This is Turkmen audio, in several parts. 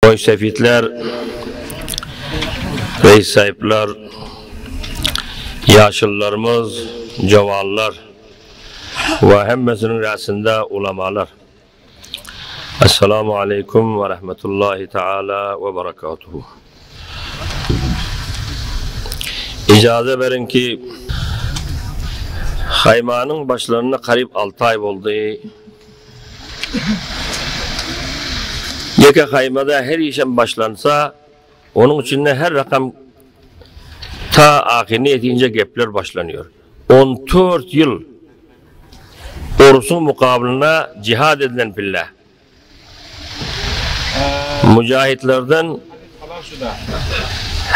Moýsefitler, reis saýyplar, ýaşulularymyz, jowanlar we hemmesiniň räsinde ulamalar. Essalamu aleýkum we rahmetullahi taala we barakatuhu. Ijaza beriň ki, haýmanyň başlanyna garyp alty aý boldy. Ýeke haýmada her işem başlansa, onuň içinde her rakam ta ahyryna ýetinje gepler başlanýar. 14 ýyl orusyň mukabylynda jihad edilen pille. Mujahitlerden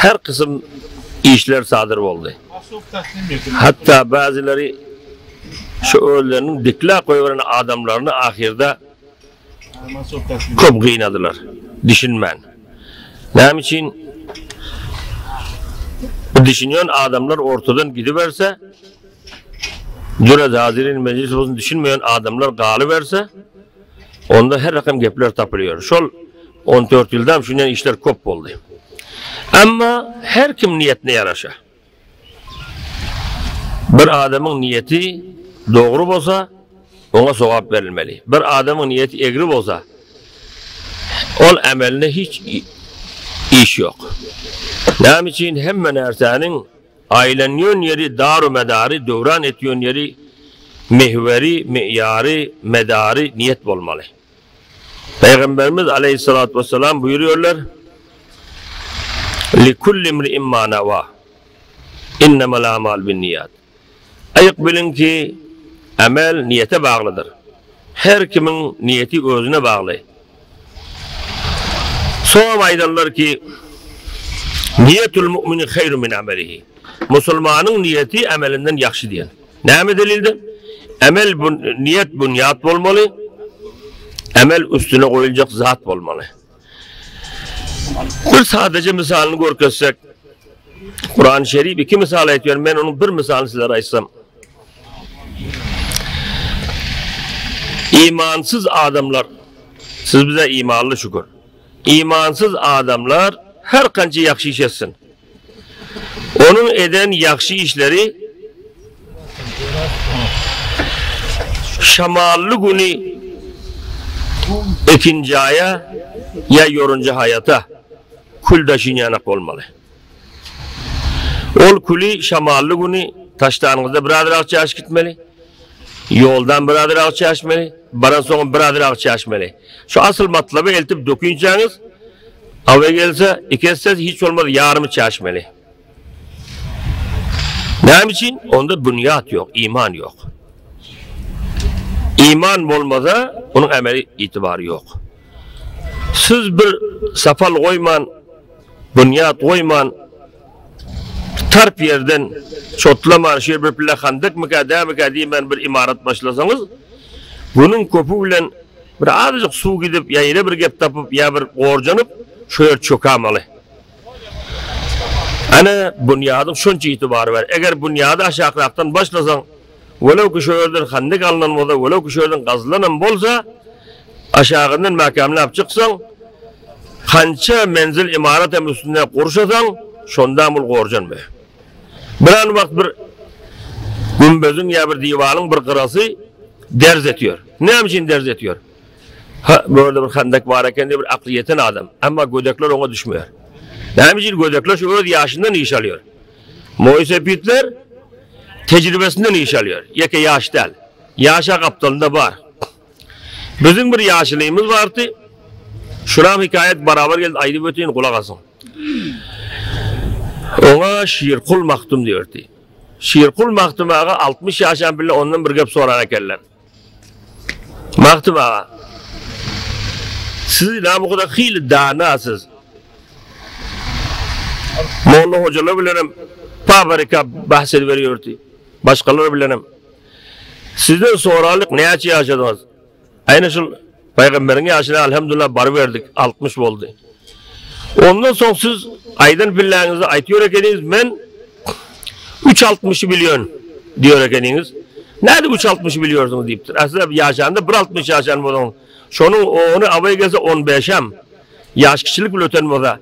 her kysym işler sadyr boldy. Hatda bäzileri şu özleriniň dikläp goýberen adamlaryny ahyrda köp gynadylar, düşünmän. Näme üçin? Bu düşünýän adamlar ortadan gidiberse, Jüre Hazirin mejlis bolsun düşünmeýän adamlar galyberse, onda her rakam gepler tapylýar. Şol 14 ýylda şundan işler köp boldy. Emma her kim niýetine ýaraşa. Bir adamyň niýeti dogry bolsa, oňa sogap berilmeli. Bir adamyň niýeti egri bolsa, ol emeline hiç iş ýok. Näme üçin hemme närseniň Aýlanýan ýeri daru-medary, döwran etýän ýeri mihweri, mi'ýary, medary niýet bolmaly. Pygamberimiz aleýhissalatu wessalam buýurýarlar, Likulli imri'in ma nawa, innemal a'malu binniýat. Aýyk biliň ki, amel niýete baglydyr. Her kimiň niýeti özüne bagly. Soňam aýdarlar ki, Niýetul mu'mini haýrun min amelihi. Musulmanyň niýeti amelinden ýagşy diýen. Näme delilden? Amel bu niýet bunýat bolmaly. Amel üstüne goýuljak zat bolmaly. Bir sadaja mysalyny görkezsek, Kur'an-ı Şerif iki mysal aýtýar, men onuň bir mysalyny sizlere aýtsam. Imansyz adamlar, siz bize imanly şükür. Imansyz adamlar her kança ýagşy iş etsin. Onuň eden ýagşy işleri şamally güni ekinjaýa ýa ýorunja haýata kül daşyn ýanak bolmaly. Ol küli şamally güni taşlanyňyzda birazrak çaş gitmeli. Ýoldan birazrak çaşmaly, baransoňam birazrak çaşmaly. Şu asyl matlaby eltip dökünçäňiz, awa gelse, iki essesi hiç bolmaz ýarymy çaşmaly. Näme üçin? Onda bunýat ýok, iman ýok. Iman bolmasa, onuň emeli itibary ýok. Siz bir sapal goýman, bunýat goýman, tarp ýerden çotlaman, şu ýer bir pille handakmyka, dälmikä diýmän bir ymarat başlasaňyz, günüň köpi bilen bir azajyk suw gidip, ýa ýene bir gep tapyp, ýa bir gorjanyp, şo ýer çökämaly. Ana, bunýadyň şonça itibary bar. Eger bunýady aşakrakdan başlasaň, welew ki şo ýerden handak alnan bolsa, welew ki şo ýerden gazylanam bolsa, aşagyndan mäkämläp çyksaň, Kança menzil ymarat hem üstünde gurşasaň, şondam ol gorjanmy. Bir an wagt bir gümbeziň ýa bir diwaryň bir gyrasy derz etýär. Näme üçin derz etýär? Ha, bu ýerde bir handak bar eken diýip bir akly ýeten adam. Emma gödekler oňa düşmeýär. Näme üçin gödekler şu öz ýaşyndan iş alýar. Moýsepitler tejribesinden iş alýar. Ýeke ýaş däl. Ýaşa gapdalynda bar. Biziň bir ýaşulymyz bardy. Şuram hekaýat barabar geldi, aýdyp öteýin, gulak asyň. Oňa Şirkul Mahdum diýerdi. Şirkul Mahdum aga 60 ýaşan bile ondan bir gep soran ekenler. Mahdum aga, siz näme bu kadar hili dana siz. Molla hocalar bilen hem pabarika bahs ediberiyordi. Başgalar bilen hem. Sizden soralyk näçe ýaşadyňyz? Aýna şul paýgamberiň ýaşyna alhamdulillah baryberdik, 60 boldy. Ondan soň siz aýdan pilläňizi aýtýar ekeniňiz, men 3.60-y bilýän diýer ekeniňiz. Nädip 3.60-y bilýärsiňiz diýipdir. Aslynda ýaşanda 1.60 ýaşan bolaň. Şonuň ony awaý gelse 15-em. Ýaş kiçilik bilen öten bolsa,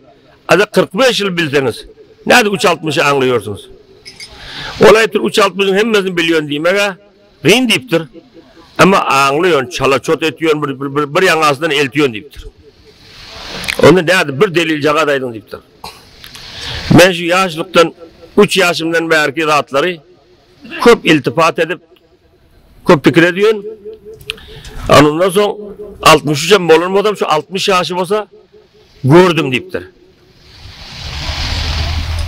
aza 45 ýyl bilseňiz, nädip üç altmyşy aňlaýarsyňyz? Ol aýypdyr, üç altmyşyň hemmesini bilýän diýmek-ä kyn diýipdir. Emma aňlaýan, çala-çot etýän, bir, bir, bir, bir ýaňasyndan eltýän diýipdir. Onda nädip bir deliljagaz aýdyň diýipdir. Men şu ýaşlykdan, üç ýaşymdan bärki zatlary köp iltifat edip, Köp pikir edýän. Anondan soň 63 hem bolan bolsam, şu 60 ýaşy bolsa gördüm diýipdir.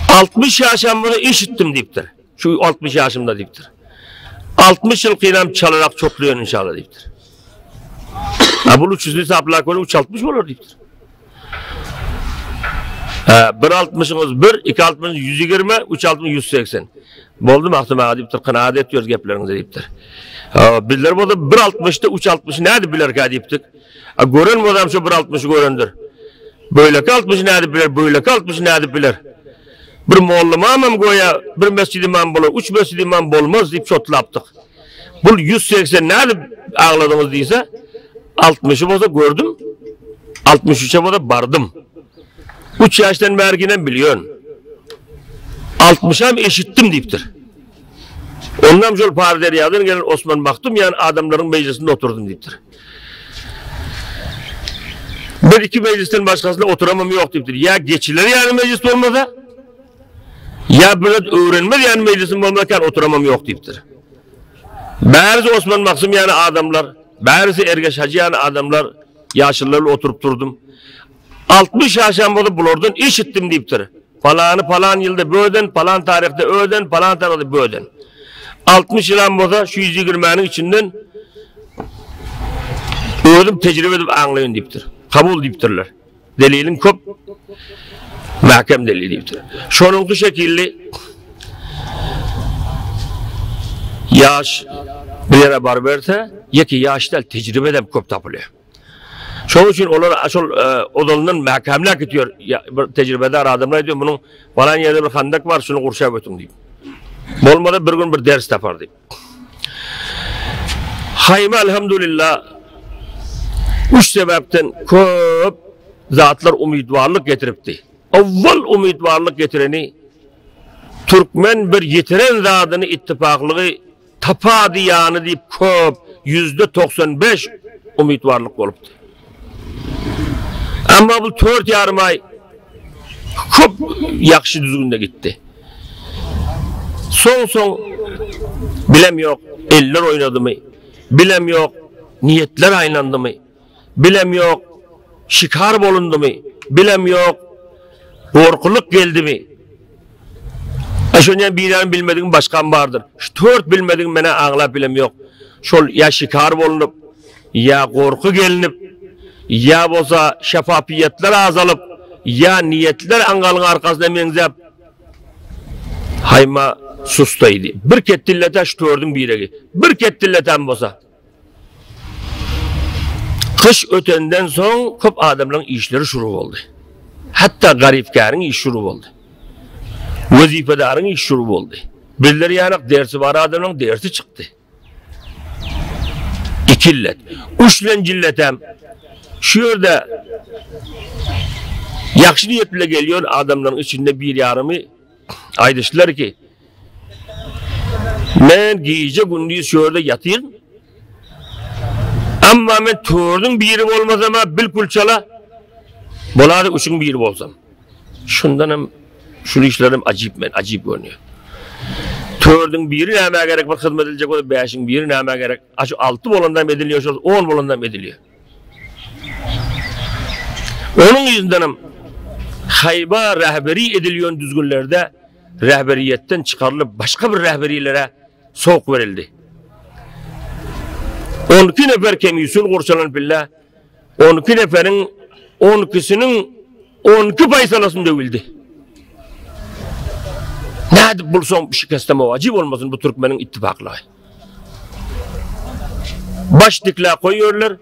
60 ýaşam bolsa eşitdim diýipdir. Şu 60 ýaşymda diýipdir. 60 ýyl kynam çalarak çoklaýan inşallah diýipdir. Ha bu 300 hesaplap görüň 360 bolar diýipdir. Ha bir altmyşyňyz bir, iki altmyşyňyz 120, üç altmyş 180. Boldy Magtym aga diýipdir, kanaat etýäris gepleriňize diýipdir. Ha bizler bolsa bir altmyşda üç altmyşy nädip bilerkä diýipdik. Ha gören bolsam şu bir altmyşy görendir. Beýleki altmyşy nädip biler, beýleki altmyşy nädip biler. Bir molla imamam goýa bir mesjid imam bolar, üç mesjid imam bolmaz diýip çotlapdyk. Bul 180 nädip agladyňyz diýse, 60-y bolsa gördüm, 63-e bolsa bardym. Üç ýaşdan bärkinem bilýän. 60-am eşitdim diýipdir. Ondan şol Paryderýadan gelen Osman Mahdum ýaly adamlaryň mejlisinde oturdym diýipdir. Bir iki mejlisden başgasynda oturamam ýok diýipdir. Ýa geçiler ýaly mejlis bolmasa, ýa bir zat öwrenmez ýaly mejlisim bolmasa kän oturamam ýok diýipdir. Bärisi Osman Maksum ýaly adamlar, bärisi Ergeş Hajy ýaly adamlar, ýaşulular bilen oturyp durdum. 60 ýaşam bolsa bulardan eşitdim diýipdir. Palany palan ýylda böden, palan taryhda öden, palan taryhda böden. 60 ýylam bolsa şu 120-niň içinden özüm tejribe edip aňlaýyn diýipdir. Kabul diýipdirler. Deliliň köp mäkäm delil diýipdir. Şonuňky şekilli ýaş bir ýere baryberse, ýeke ýaş däl, tejribe hem köp tapylýar. Şonuň üçin olar şol ozalyndan mäkämläp gitýär. Bir tejribedar adamlar aýdýar, munuň falan ýerde bir handak bar, şuny gurşap ötüň diýip. Bolmasa bir gün bir ders tapar diýip. Haýma elhamdülillah üç sebäpden köp zatlar umydwarlyk getiripdi. Owwal umydwarlyk getireni türkmen bir ýitiren zadyny ittifaklygy Tapady ýany diýip köp, 95% umytwarlyk bolupdy. Emma bu tört ýarym aý köp ýagşy düzgünde gitdi. Soň-soň bilem ýok, eller oýnadymy, bilem ýok, niýetler aýlandymy, bilem ýok, şikar bolundymy, bilem ýok, gorkulyk geldimi. A şonýan birýan bilmedigim başgam bardyr. Şu tört bilmedigim menä aňlap bilem ýok. Şol ýa şikar bolnup, ýa gorky gelnip, ýa bolsa şefapiýetler azalyp, ýa niýetler aňňalyň arkasyna meňzäp, haýma sustaýdy. Bir ketdilletä şu tördüň biregi. Bir ketdilletäm bolsa. Gyş ötenden soň köp adamlaryň işleri şuru boldy. Hatda garypkäriň işi şuru boldy. Wezipedaryň işi şuru boldy. Bizler ýanak dersi bar adamlaryň dersi çykdy. Ikillet. Üçlen jilletem şu ýerde ýagşy niýet bile gelýän adamlaryň içinde bir ýarymy aýdyşdylar ki, Men gije gündiz şu ýerde ýatyryn. Amma men tördüň biri bolmasam ha bilkul çala bolady üçüň biri bolsam. Şundan hem şu işlerim ajyp men ajyp görünýär. Tördüň biri nämä gerek bir hyzmat ediljek bolsa bäşiň biri nämä gerek? A şu alty bolanda hem edilýär, şol on bolanda hem edilýär. Onuň ýüzünden hem haýba rehberi edilýän düzgünlerde rehberiýetden çykarylyp başga bir rehberilere sowuk berildi. 12 nefer kemisul gurşalan billa 12 neferiň 12-siniň 12 paýsalasyny döwüldi. Nädip bulsaň şikeste mowajyp bolmasyn bu türkmeniň ittifaklygy. Baş diklä koýuyorlar.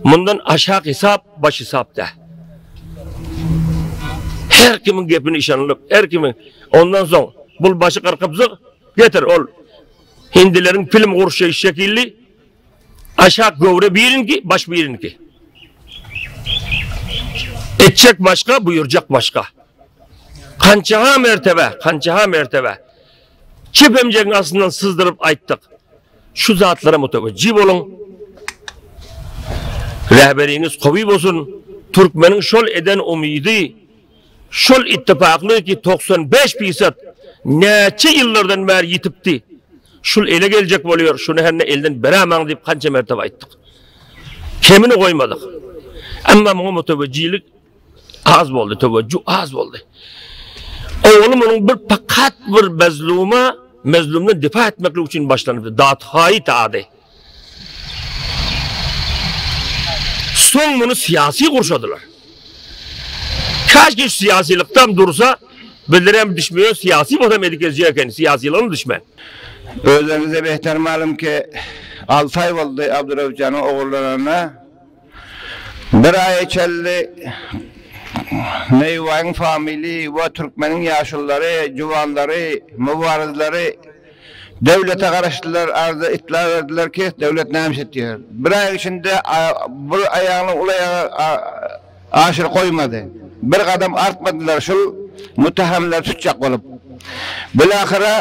Mundan aşak hesap, baş hesap da. Her kimin gepini işanlyp, her kimin. Ondan soň bul başy gyrkypsyk getir ol hindileriň film gurşaýyş şekilli aşak göwre birinki, baş birinki. Etjek başga, buýurjak başga. Kançaha mertebe, kançaha mertebe. Çep emjegiň astyndan syzdyryp aýtdyk. Şu zatlara mutewejji boluň. Rehberiňiz gowy bolsun. Türkmeniň şol eden umydy, şol ittifakly ki 95 fisat näçe ýyllardan bäri ýitipdi. Şul ele geljek bolýar, şuny herne elden berämaň diýip kança mertebe aýtdyk. Kemini goýmadyk. Emma muňa mutewejjilik az boldy, tewejjuh az boldy. Owaly munuň bir pakat bir mezluma, mezlumdan difa etmeklik üçin başlanypdy. Dathaýy ady. Soň muny syýasy gurşadylar. Kaşki şu syýasylykdam dursa, bizlerem düşmeýän syýasy bolsam edip gezjek eken, syýasylygyny düşmän. Özleriňize behter malum ki, alty aý boldy Abdurrauf janyň ogurlananyna. Bir aýa çenli Meýwaýyň famili we türkmeniň ýaşululary, juwanlary, mubaryzlary döwlete garaşdylar, arza itla berdiler ki, döwlet näme iş etýär? Bir aýyň içinde bir aýagyny uly aýaga aşyr goýmady. Bir gadam artmadylar şul mütehamleri tutjak bolup. Bilahyra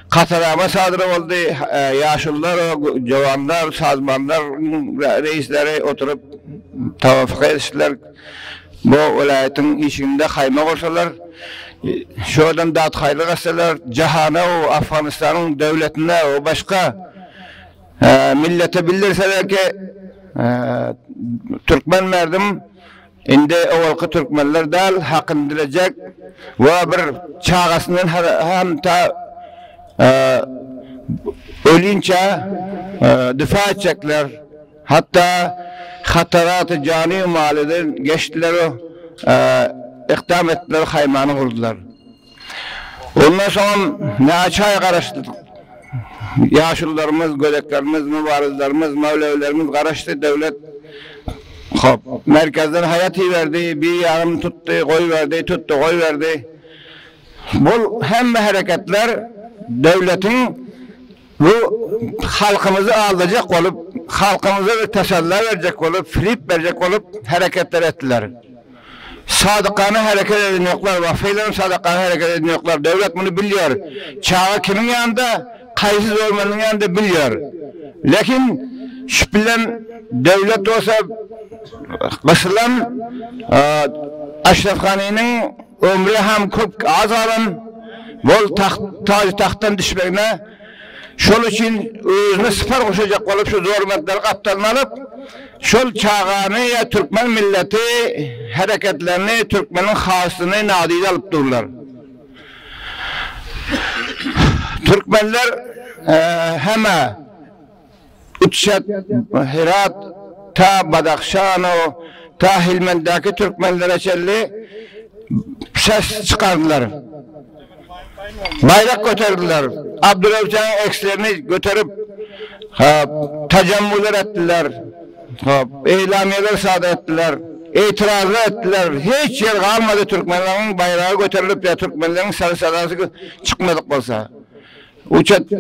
Katarama sadyr boldy. Ýaşulular, jowanlar, sazmanlar reisleri oturyp tawafyk edişdiler. Bu welaýatyň işiginde haýma gursalar, şodan dat-haýlyk etseler, jahana we Afganystanyň döwletine we başga millete bildirseler ki, türkmen merdim Indi owalky türkmenler däl, hakyny dilejek we bir çagasyndan hem ta ölinçä difa etjekler. Hatda hataraty jany we malydan geçdiler ykdam etdiler, haýmany gurdular. Ondan soňam näçe aý garaşdyk. Ýaşulularymyz, gödeklerimiz, mübarizlerimiz, möwlewilerimiz garaşdy, döwlet hop, merkezden haýat iberdi, bir ýagyn tutdy, goýberdi, tutdy, goýberdi. Bul hemme hereketler döwletiň bu halkymyzy aldajak bolup, halkymyza bir tesella berjek bolup, flip berjek bolup hereketler etdiler. Sadykana hereket eden ýoklar, wafylaram sadakana hereket eden ýoklar. Döwlet muny bilýär. Çaga kimiň ýanynda, kaýsy zormanyň ýanynda bilýär. Lekin şu bilen döwlet bolsa gysylan Aşraf Ganynyň ömri hem köp az galan, bol taht, tacı tahtdan düşmegine Şol üçin özüne sypar goşajak bolup şu zorbentlary gapdalyna alyp, şol çagany ýa türkmen milleti hereketlerini, türkmeniň hasyny nadide alyp durlar. Türkmenler heme Uçat, Hyrat, ta Badahşan o, ta Hilmendäki türkmenlere çenli ses çykardylar. Baýrak göterdiler. Abdurrauf janyň ekslerini göterip, tajammular etdiler. Eýlamiýeler sadyr etdiler. Itirazlar etdiler. Hiç ýer galmady türkmenleriň baýragy göterilip ýa türkmenleriň sary-sadasy çykmadyk bolsa. Uçat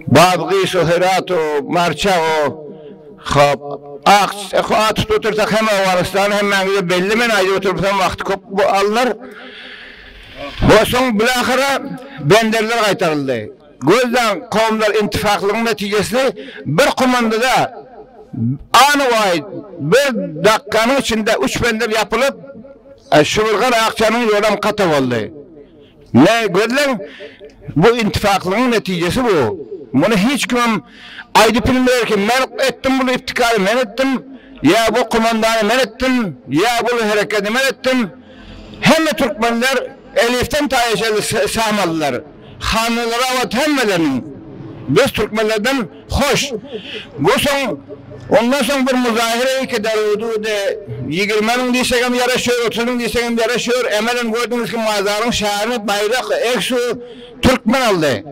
Badgys o Herat o Marça o hop ak at tutup otursak hem Owganystan hemmäňize belli men aýdyp otursam wagty köp alnar. We soň bilahyra benderler gaýtaryldy. Gözläň kowumlar intifaklygyň netijesini bir komandada anywaý bir dakganyň içinde üç bender ýapylyp Şubulgan Akjanyň ýolam kata boldy. Ne gözläň bu intifaklygyň netijesi bu. Muny hiç kimem aýdyp bilmeýär ki men etdim bu ibtikary men etdim ýa bu komandany men etdim ýa bul herekedi men etdim. Hemme türkmenler elifden taýa çenli sahm aldylar. Hanlylara wagt hemmeleriniň. Biz türkmenlerden hoş. Bu soň ondan soň bir muzahere iki darududy. 20 müň diýsegem ýaraşýar, 30 müň diýsegem ýaraşýar. Emelen gördüňiz ki mazaryň şäherini baýrak eksu türkmen aldy.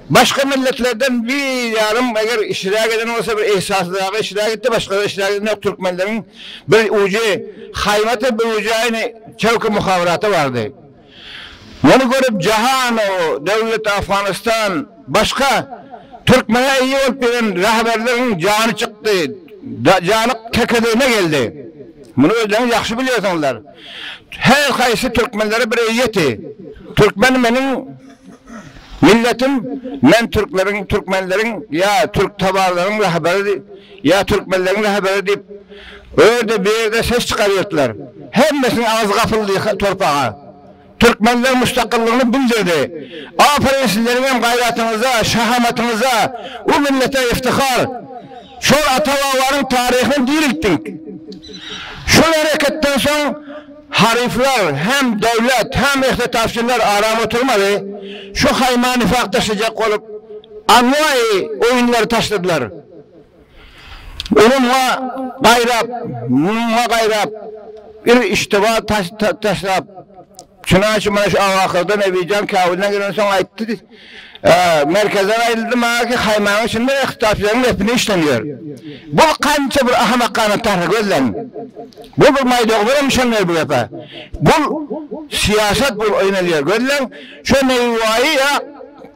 Başga milletlerden bir ýarym eger iştirak eden bolsa bir ehsaslyragy iştirak etdi, başgalar iştirak eden ýok. Türkmenleriň bir ujy haýbata bir ujy aýny çewki muhabarata bardy. Muny görüp jahan o döwlet Afganystan başga türkmene eýe bolup gelen rahberleriň jany çykdy, jany kekedeýine geldi. Muny özleriňiz ýagşy bilýärsiňizler. Her haýsy türkmenlere bir eýeti. Türkmen meniň milletim, men türkleriň, türkmenleriň ýa türk tabarlaryň rahberi ýa türkmenleriň rahberi diýip, o ýerde bir ýerde ses çykarýardylar. Hemmesiniň agzy gapyldy torpaga. Türkmenler müstakilligini bildirdi. Aferin sizleriň hem gaýratyňyza, şahamatyňyza, u millete iftihar. Şol ata-babanyň taryhyny diriltdiňk. Şol hereketden soň haryflar hem döwlet hem ihtitasçylar aram oturmady. Şu haýma nifak taşlajak bolup anwaý oýunlary taşladylar. Onuňa gaýrap, munuňa gaýrap, bir iştiba taşlap, Çunançy mana şu awahyrda Nebijan Käbilden gelensoň aýtdy, Merkezden aýdyldy maňa ki, haýmanyň içinde ihtisasçylaryň nepine işlenýär. Bu kança bir ahmakana tarhy gözleň. Bu bir maýdogbaram düşünmeýär bu gepe. Bu syýasat bolup oýnalýar. Gözleň, şo Nebiwaýy ýa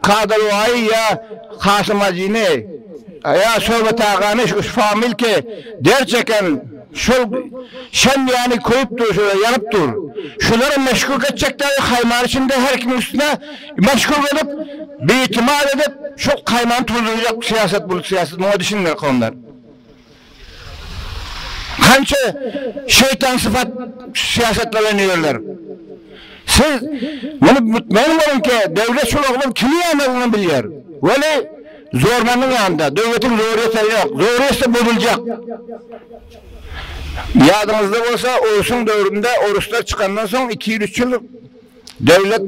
Kadyrwaýy ýa Kasym Hajyny ýa Söhbet agany şu famil ki der çeken şol şem ýaly köýüp dur şöyle ýanyp dur. Şulara meşgul etjekler haýmany içinde her kimiň üstüne meşgul edip biitimat edip şu haýmany tuzdurjak syýasat bul syýasat muňa düşünmeli kowumlar. Kança şeýtan sypat syýasatlar oýnaýarlar. Siz muny mutmaýyn boluň ki, döwlet şol oglan kimiň ýandadygyny bilýär. Weli zormanyň ýanynda, döwletiň zory ýeteri ýok. Zory ýetse bozuljak. Ýadyňyzda bolsa, uruşyň döwründe oruslar çykandan soň iki ýyl, üç ýyl döwlet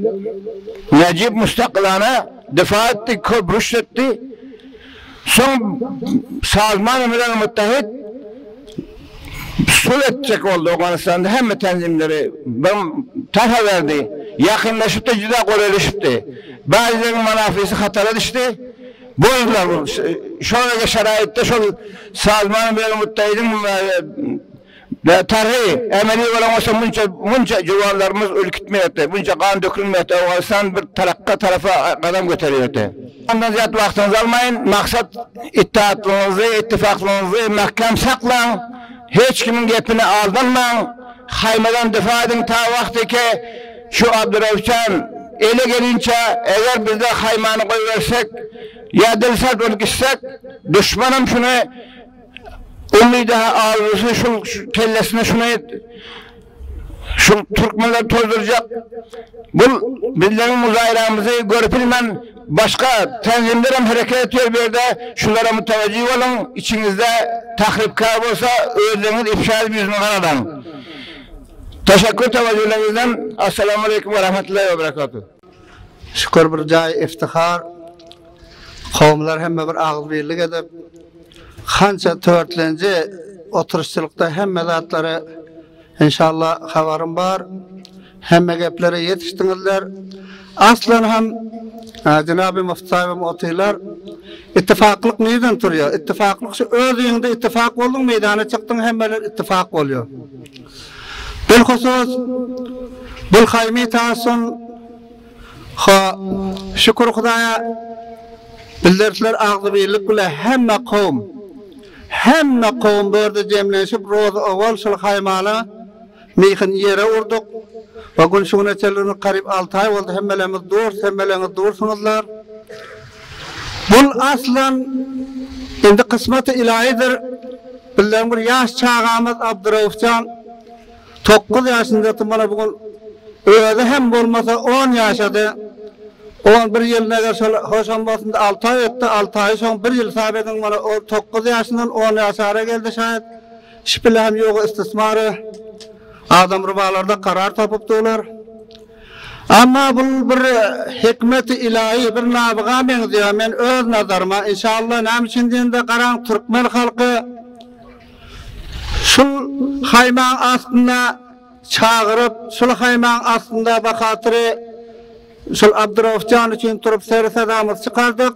Nejip mustakylana difa etdi, köp rüşt etdi. Soň Sazman Milal Muttahid sul etjek boldy Owganystanda hemme tenzimleri bir tarha berdi. Ýakynlaşypdy, juda golaýlaşypdy. Bäzileriň manafysy hatara düşdi. Bozdular. Şol şaraýytda şol Sazman Milal Muttahidiň Tarhy, emeli bolan bolsa munça munça juwanlarymyz ölüp gitmeýärdi, munça gan dökülmeýärdi, Owganystan bir tarakga tarapa gadam göterýärdi. Ondan zyýat wagtyňyzy almaýyn, maksat ittihatlygyňyzy, ittifaklygyňyzy mähkäm saklaň, hiç kimiň gepine aldanmaň, haýmadan difa ediň ta wagty ki şu Abdurewjan ele gelinçä eger bizde haýmany goýbersek ýa dil sert bolup gitsek duşmanam şuny Umydy-ha arzuwsy şul kellesine şuny şul türkmenleri tozdurjak bul bizleriň muzaýramyzy görüp bilmän başga tenzimlerem hereket etýär bu ýerde şulara mütewejih boluň içiňizde tahripkar bolsa özleriňiz ifşa edip ýüzüni garadaň. Teşekkür tewezzüleriňizden Assalamualeýkum we rahmetullahi we berekatuh. Şükür bir jaý iftihar. Kowumlar hemme bir agzybirlik edip, hança törtlenji oturyşçylykda hemme zatlary inşallah habarym bar. Hemme geplere ýetişdiňizler. Aslan hem Jenaby Mufti sahibim otyrlar. Ittifaklyk nirden turýar? Ittifaklyk şu öz öýüňde ittifak bolduň, meýdana çykdyň hemmeler ittifak bolýar. Bilhusus bul haýmy taassun Ha, şükür Hudaýa, bildirdiler agzybirlik bile hemme kowum, hemme kowum bu ýerde jemlenişip rozy owal şol haýmana myhyny ýere urduk we gün şu güne çenli garyp alty aý boldy hemmelerimiz durs, hemmeleňiz dursuňyzlar. Bul aslan indi kysmaty ilaýydyr, bizleriň bir ýaş çagamyz Abdyraufjan 9 ýaşyndady, mana bu gün özi hem bolmasa 10 ýaşady. 11 ýyl meger şol hoşam bolsun 6 aý ötdi, 6 aýy soň 1 ýyl hesap ediň, mana o 9 ýaşyndan 10 ýaşara geldi şaýat. Şipile hem ýogy istismary adam rybalarda karar tapypdylar. Amma bul bir hikmeti ilahi, bir nabyga meňzeýär men öz nazaryma. Inşallah näme üçin diýende garaň türkmen halky Şul haýmaň astynda çagyryp, şul haýmaň astynda bahatyry şul Abduraufjan üçin turup seri-sadamyzy çykardyk.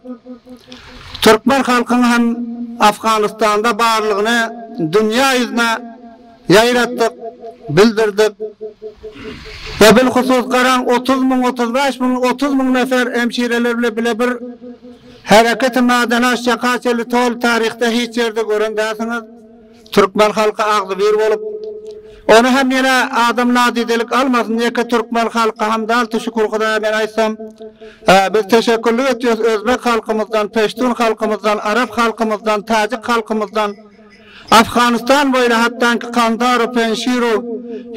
Türkmen halkyň hem Afganystanda barlygyny dünýä ýüzüne ýaýratdyk, bildirdik. We bilhusus garaň 30 müň, 35 müň, 30 müň nefer hemşireler bile bile bir Hereketi madana şaka çenli tol taryhda hiç ýerde gören dälsiňiz. Türkmen halky agzybir bolup. Ony hem ýene adam nadidelik almasyn, ýeke türkmen halky hem dalti şükür Hudaýa men aýtsam. Biz teşekkürlik etýäs özbek halkymyzdan, peştun halkymyzdan, arap halkymyzdan, täjik halkymyzdan, Afganistan boýuna hatdanki Kandaro, Penşiro,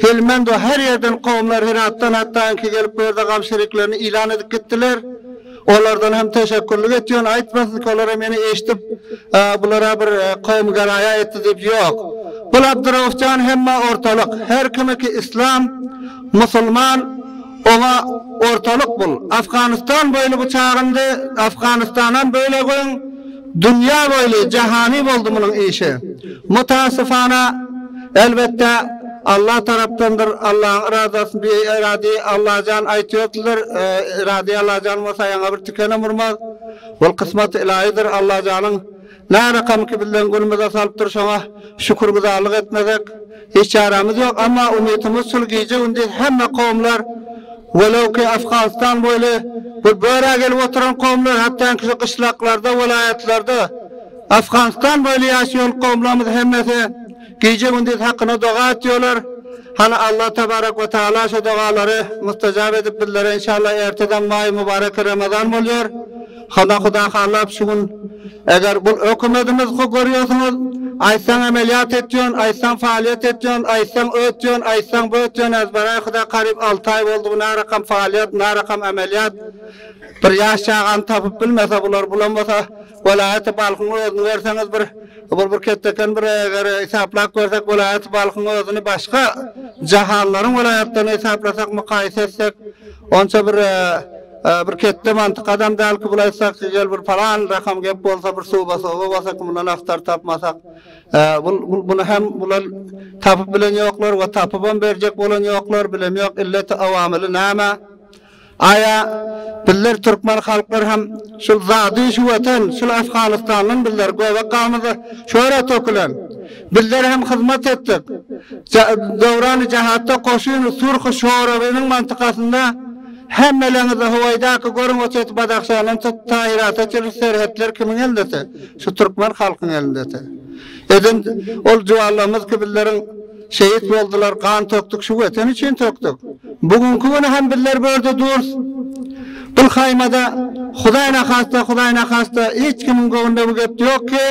Helmendo her ýerden kowumlar Heratdan hatdanki gelip bu ýerde gam şeriklerini ilan edip gitdiler. Olardan hem teşekkürlik etýän aýtmasyn ki olara meni eşdip bulara bir kowum garaýa etdi diýip ýok. Bul Abdyraufjan hemme ortalyk her kimiki islam musulman oňa ortalyk bul. Afganistan boýly bu çagyndy Afganistanam beýle goýuň dünýä boýly jahani boldy munuň işi. Mutasyfana elbetde Allah tarapdandyr Allahyň yradasy bi yrady Allajan aýtýardylar yrady Allajan bolsa ýaňa bir tikenem urmaz bul kysmat ylaýydyr Allajanyň nä rakamky bizleň günümize salypdyr şoňa şükürgüzarlyk etmezek hiç çärämiz ýok emma umytymyz şul gije gündiz hemme kowumlar welew ki Afganistan boýly bir börä gelip oturan kowumlar hatdanki şu gyşlaklarda welaýatlarda Afganistan boýly ýaşaýan kowumlarymyz hemmesi Gije-gündiz hakyna doga etýärler. Hany Allah tebarek we taala şo dogalary mustajap edip bizlere inşallah erteden maý mübarek Ramazan bolýar. Hana Huda halap şu gün eger bul hökümetimiz ho görýärsiňiz aýtsaň emelýat etýän aýtsaň faaliýet etýän aýtsaň ötýän aýtsaň bötýän ezberaý Huda karyp alty aý boldy bu narakam faaliýet narakam emelýat bir ýaş çagany tapyp bilmese bular bulam bolsa welaýaty Balhyň özüni berseňiz bir Bul bir ketdeken bir eger hesaplap görsek welaýaty Balhyň özüni başga jahanlaryň welaýatlaryny hesaplasak mukaýese etsek onça bir bir ketde mantyk adam däl ki bul aýtsak gel bir palan rakam gep bolsa bir suba soba bolsa ki mundan agtar tapmasak bul buny hem bular tapyp bilen ýoklar we tapybam berjek bolan ýoklar bilem ýok illeti awamyly näme Aýa, bizler türkmen halklar hem şul zady şu watan, şul Afganistandan bizler göbek ganymyz şöra tökülen. Bizler hem hyzmat etdik. Döwrany jahatda goşun Surhy Şorawynyň mantykasynda hemmeleňizi howaýdaky görüň oçeti Badahşandan tut ta Hirata çenli serhetler kimiň elindeti? Şu türkmen halkyň elindeti. Eden ol juwanlarymyz ki bizleriň Şehit boldular, gan tökdük, şu weten üçin tökdük. Bugünki güni hem bizler bu ýerde durus. Bul haýmada Hudaý nahasta, Hudaý nahasta hiç kimiň göwnüne bu gep ýok ki,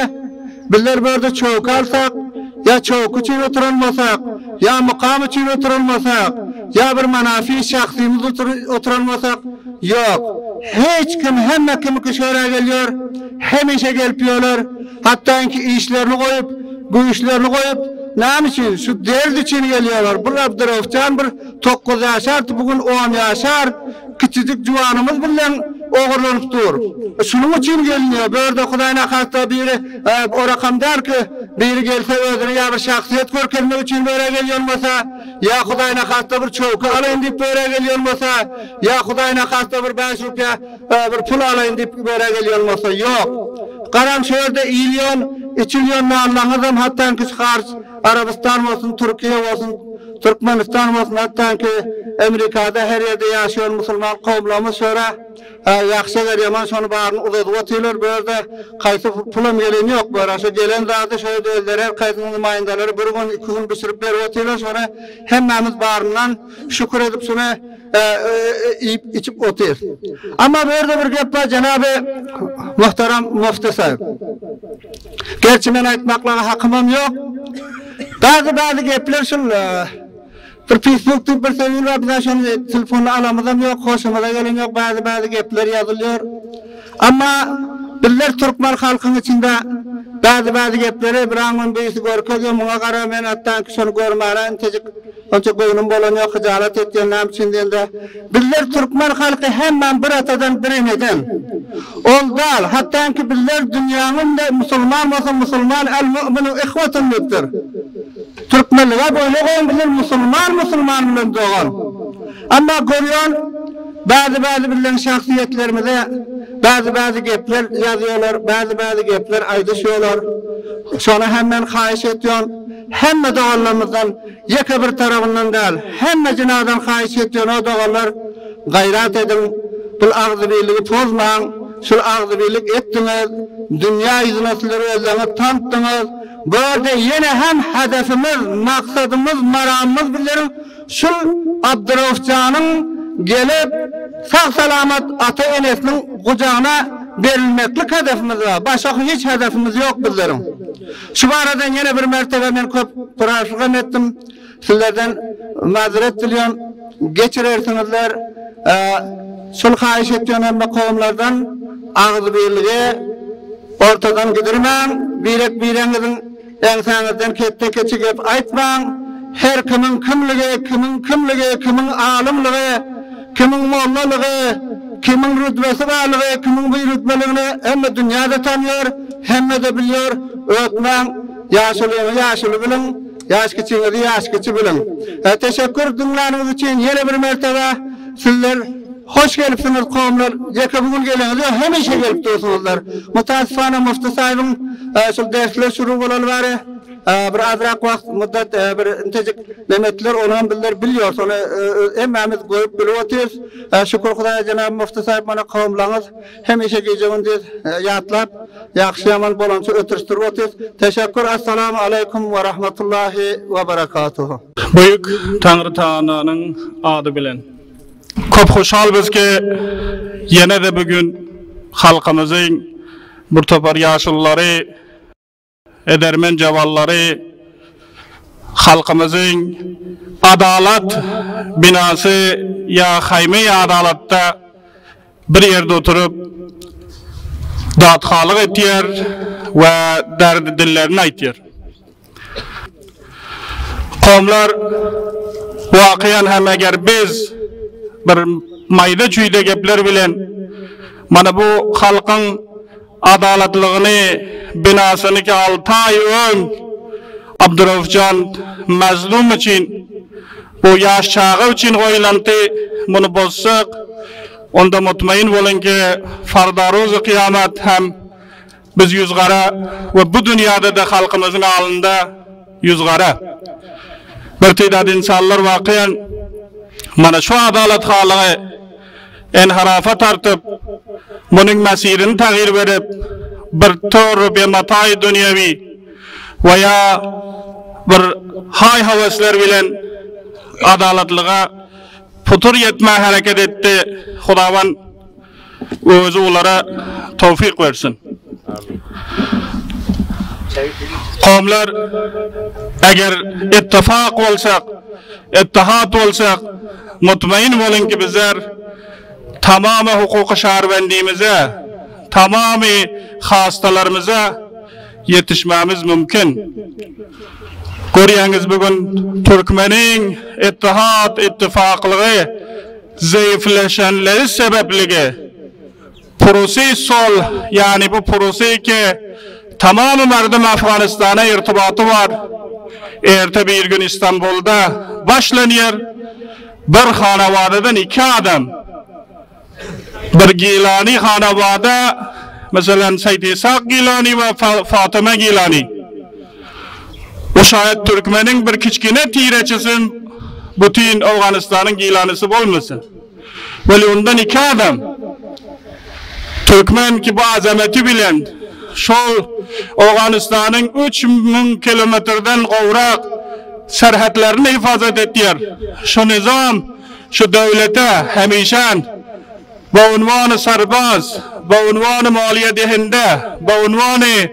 bizler bu ýerde çöwki alsak, ýa çöwki üçin oturan bolsak, ýa mukam üçin oturan bolsak, ýa bir manafi şahsymyz oturan bolsak, ýok. Hiç kim hemme kimiki şöra gelýär, hemişe gelip ýörler. Hatda inki işlerini goýup, güýçlerini goýup, näme üçin, şu dert üçin gelýärler. Bir Abdyrowjan bir tokguz ýaşardy, bu gün on ýaşar, kiçijik juwanymyz bilen ogurlanyp dur. Şunuň üçin gelinýär. Bu ýerde Hudaý nahasta biri orakam däl ki, biri gelse özüni ýa bir şahsyýet görkezmek üçin bu ýere gelýän bolsa, ýa Hudaý nahasta bir çöwki alaýyn diýip bu ýere gelýän bolsa, ýa Hudaý nahasta bir bäş rupiýa bir pul alaýyn diýip bu ýere gelýän bolsa, ýok. Garaň şu ýerde iýilýän, içilýän nanlaryňyzam hatdanki şu harç Arabystan bolsun, Türkiýe bolsun, Türkmenistan bolsun, hatdanki Emrikada her ýerde ýaşaýan musulman kowumlarymyz şu ýere ýagşy eger ýaman şony baryny uzadyp otyrlar bu ýerde haýsy pulam gelen ýok bu ýere şu gelen zady şu ýerde özleri her haýsynyň nümaýyndalary bir gün iki gün bişirip berip otyrlar şony hemmämiz baryndan şükür edip şuny iýip içip otyr. Amma bu ýerde bir gep bar jenaby muhtaram mufti sahyp. Gerçi men aýtmaklyga hakymam ýok. Bäzi bäzi gepler şul bir Facebook diýip bir söz bar bizä şony telefonyny alamyzam ýok hoşumyza gelen ýok bäzi bäzi gepler ýazylýar. Amma bizler türkmen halkyň içinde bäzi bäzi gepleri bir aňyn birisi görkezýär muňa gara men hatdanki şony görmäne intejik Onça göwnüm bolan ýok hyjalat etýän näme üçin diýende bizler türkmen halky hemmäm bir atadan bir eneden ol dal hatdanki bizler dünýäňinde musulman bolsa musulman el mu'minu ihwatun diýipdir türkmenlige boýna goýuň bizler musulman musulman bilen dogan emma görýän bäzi bäzi bizleň şahsyýetlerimize bäzi bäzi gepler ýazýolar bäzi bäzi gepler aýdyşýolar şony hem men haýyş etýän hemme doganlarymyzdan Ýeke bir tarabyndan däl, hemme jynadan haýyş etýän o doganlar, gaýrat ediň, bul agzybirligi pozmaň, şul agzybirlik etdiňiz, dünýä ýüzüne sizler özleriňiz tanytdyňyz. Bu ýerde ýene hem hedefimiz, maksadymyz, maramymyz bizleriň şul Abduraufjanyň gelip sag-salamat ata-enesiniň gujagyna berilmeklik hedefimiz bar. Başga hiç hedefimiz ýok bizleriň. Şu barada ýene bir mertebe men köp pyraşlygam etdim. Sizlerden mazeret dilýän, geçirersiňizler. Şul haýyş etýän hemme kowumlardan agzybirligi ortadan gidirmäň, birek-bireňiziň eňsäňizden ketde-keçi gep aýtmaň, her kimiň kimligi, kimiň kimligi, kimiň alymlygy, kimiň mollalygy, kimiň rütbesi barlygy, kimiň birütbeligini hemme dünýä-de tanýar, hemme-de bilýär, ötmäň, ýaşulyňy ýaşuly biliň, Ýaş kiçiňizi ýaş kiçi biliň. Teşekkür diňläniňiz üçin ýene bir mertebe sizler hoş gelipsiňiz kowumlar ýeke bu gün geleňiz ýok hemişe gelip dursuňyzlar. Mutasyfana Mufti saýybyň şul dersler şuru bolaly bäri bir azrak wagt muddat bir intejik nemetler onam bizler bilýors ony hemmämiz görüp bilip otyrys. Şükür Hudaýa jenap Mufti saýyp mana kowumlaňyz Hemişe gije-gündiz ýatlap, ýagşy-ýaman bolança ötürişdirip otyrys. Teşekkür Essalamu aleýkum we rahmetullahi we berekatuhu. Beýik Taňry Tagalanyň ady bilen. Köp hoşal biz ki, ýene-de bu gün halkymyzyň bir topar ýaşululary, edermen jawallary halkymyzyň adalat binasy ýa haýmy adalatda bir ýerde oturyp dathalyk etýär we derdi dillerini aýtýar. Kowumlar wakyýan hem eger biz bir maýda çüýde gepler bilen mana bu halkyň adalatlygyny binasyny ki alty aý öň Abduraufjan mazlum üçin bu ýaş çaga üçin goýlandy muny bozsak onda mutmain boluň ki farda ruzy kyýamat hem Biz ýüzgara we bu dünýäde-de halkymyzyň alnynda ýüzgara. Bir tedad ynsanlar wakyýan mana şu adalat halygy enharafa tartyp, munuň mesirini tagyr berip, bir tor be mataýy dünýewi we ýa bir haý-höwesler bilen adalatlyga putur ýetmä hereket etdi. Hudawan Özi olara towfyk bersin. Kowumlar eger ittifak bolsak, ittihat bolsak, mutmain boluň ki bizler tamamy hukuky şarbendimize, tamamy hastalarymyza ýetişmämiz mümkin. Görýäňiz bu gün türkmeniň ittihat, ittifaklygy Zeýifleşenleri sebepligi Purusy sol, ýagny bu Purusy ki tamamy merdum Afganystana irtibaty bar, erte bir gün Istanbulda başlanýar, bir hanawadadan iki adam, bir Gilani hanawada, meselem Seýit Ishak Gilani we Fatyma Gilani. Bu şaýat türkmeniň bir kiçgine tireçisi bütin Owganystanyň gilanysy bolmasyn. Weli ondan iki adam türkmen ki bu azameti bilen şol Owganystanyň 3000 kilometrden gowrak serhetlerini hifazat etýär. Şu nizam, şu döwlete hemişen be unwany serbaz, be unwany maliýe dehinde, be unwany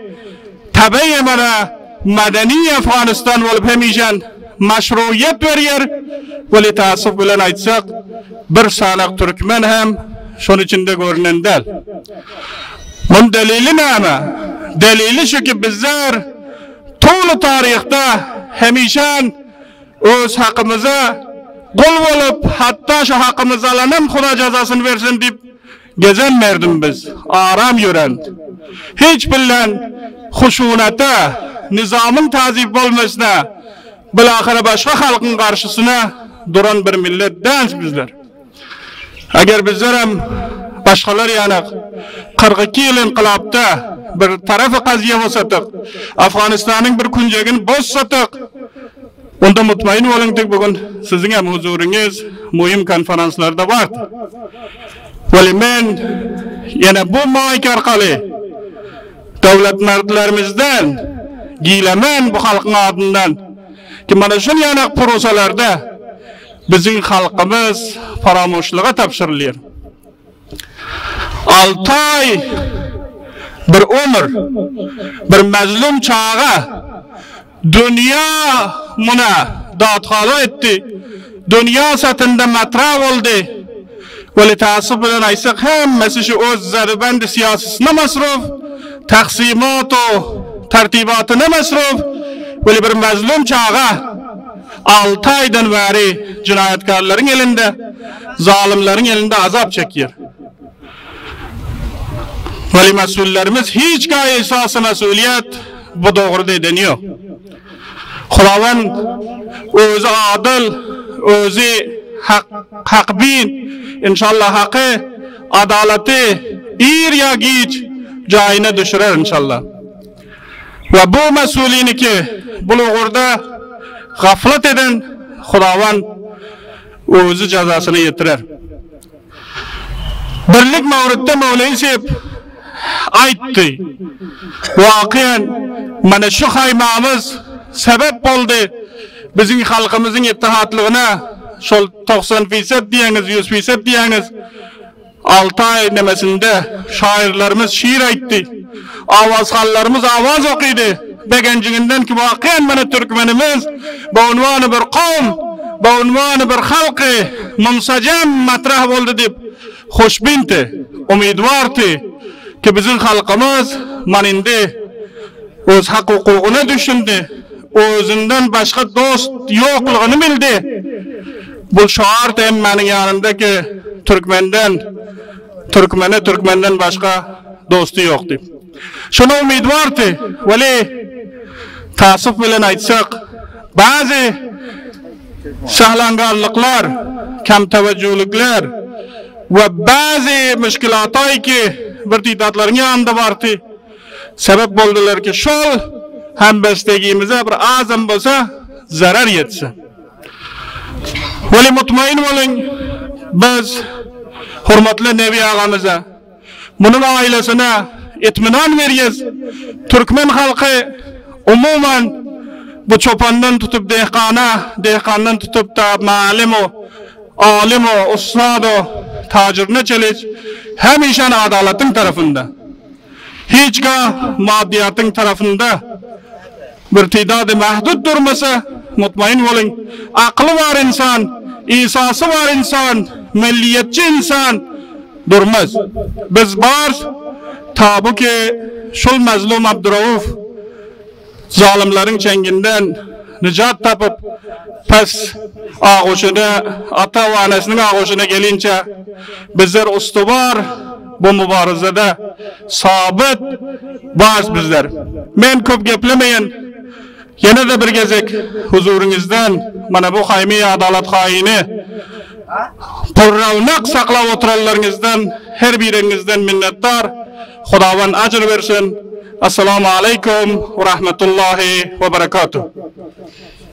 Tabeýe mana madeni Afganistan bolup hemişen maşruýet berýär, weli taassuf bilen aýtsak bir sanak türkmen hem şon içinde görünen däl. Mun delili näme? Delili şu ki bizler tuly taryhda hemişen öz hakymyza gul bolup hatda şu hakymyzy alanam Huda jazasyny bersin diýip Gezen merdim biz, aram ýören. Hiç bilen huşunata, nizamyň tazyp bolmasyna, bilahyra başga halkyň garşysyna duran bir millet däls bizler. Eger bizlerem başgalar ýanak 42 ýyl ynkylapda bir tarapy kazyýa bolsadyk, Afganystanyň bir künjegini bozsadyk, Onda mutmain boluň ki, bu gün siziň hem huzuryňyz muhim konferanslarda bardy. Weli men ýene bu maýk arkaly döwletmertlerimizden gilemen bu halkyň adyndan ki mana şul ýanak purusalarda biziň halkymyz paramuşlyga tabşyrylýar. Altaý bir ömür, bir mazlum çaga dünýä muna dathala etdi. Dünýä satynda matra boldy. Weli taassup bilen aýtsak hemmesi şu öz zarbendi syýasysyna masruf, taksimat u tertibatyna masruf. Weli bir mazlum çaga 6 aýdan bäri jinaýatkarlaryň elinde, zalymlaryň elinde azap çekýär. Weli mesullerimiz hiç gaý esasy mesuliyet bu dogruda edeni ýok. Hudawan özi adil, özi hak, hakbin, inşallah haky, adalaty ir ýa giç jaýyna düşürer inşallah. We bu mesulini ki bul ugurda gaflat eden Hudawan özi jazasyny ýetirer. Birlik mawritde Mawleý Sep aýtdy. Wakyýan mana şu haýmamyz sebep boldy biziň halkymyzyň ittihatlygyna şol 90 fisat diýeňiz, 100 fisat diýeňiz 6 aý nemesinde şairlerimiz şiir aýtdy. Awazhanlarymyz awaz okydy. Begenjiginden ki wakyýan mana türkmenimiz bu unwany bir kowm, bu unwany bir halky munsajam matrah boldy diýip hoşbinti, umydwarty ki biziň halkymyz man indi öz hak hukugyna düşündi, özünden başga dost ýoklugyny bildi. Bu şart hemmäniň ýanynda ki türkmenden türkmene türkmenden başga dosty ýok diýip. Şuna umydwarty, weli taassup bilen aýtsak, bazı sahlangarlyklar, kem teveccühlikler we bazı müşkilatay ki bir tidatlaryň ýanynda bardy, sebep boldular ki şol hembestegimize bir azam bolsa zarar ýetse. Weli mutmain boluň, biz hurmatly Nebi agamyza, Bunun ailesine itminan berýäs. Türkmen halky umuman bu çopandan tutup dehkana, dehkandan tutup da malimu, alimu, ustadu, tacirine çeliç hemişe adalatyň tarafynda. Hiç ka maddiyatyň tarafynda bir tidady mahdud durmasa mutmain boluň. Akly bar insan, isası bar insan, milliyetçi insan durmaz. Biz bar tabu ki şul mazlum Abdurauf zalimlerin çenginden nicat tapıp pes ağuşuna ata ve anesinin ağuşuna gelince bizler ustubar bu mübarizede sabit bars bizler. Men köp geplemeyen Ýene de bir gezek huzurunuzdan mana bu haymi adalat haini purravnak saklap oturanlarınızdan her birinizden minnetdar. Hudawan ajr bersin. Assalamu alaykum ve rahmetullahi ve berekatuh.